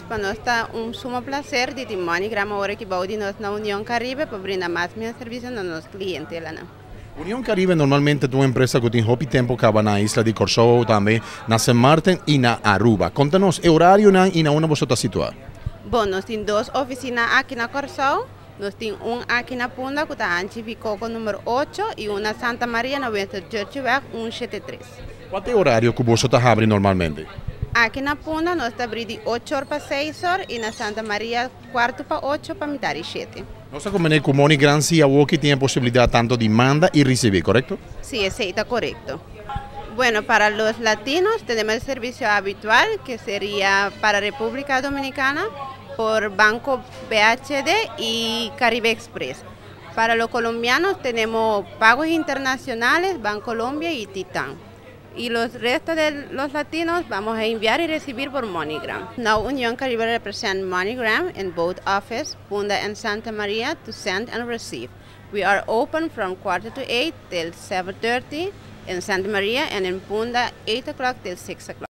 Pa nos ta un sumo plaser di tin MoneyGram awor aki bou di nos na Union Caribe pa brinda mas mihó servisio na nos klientenan. Union Caribe normalmente ta un empresa ku tin hopi tempu kaba na isla di Kòrsou, tambe na Sint Maarten i na Aruba. Konta nos e orarionan i na unda boso ta situá. Bon, nos tin dos ofisina aki na Kòrsou. Nos tin un aki na Punda, ku ta Hanchi Vi Coco number 8, i un na Santa Maria na Winston Churchillweg 173. Kua ta e orario ku boso ta habri normalmente? Aki na Punda nos ta habri di 8 or pa 6 or i na Santa Maria 7:45 pa 6:30. Nos ta komprendé ku MoneyGram si awoki tin e posibilidat tantu di manda i risibí, korekto? Sí, esei ta korekto. Bueno, para los latinos tenemos el servicio habitual, que sería para República Dominicana por Banco BHD y Caribe Express. Para los colombianos tenemos pagos internacionales, Bancolombia y Titán. Y los restos de los latinos vamos a enviar y recibir por MoneyGram. Now Unión Caribe represent MoneyGram in both office, Punda and Santa Maria, to send and receive. We are open from 7:45 till 7:30 in Santa Maria and in Punda 8 o'clock till 6 o'clock.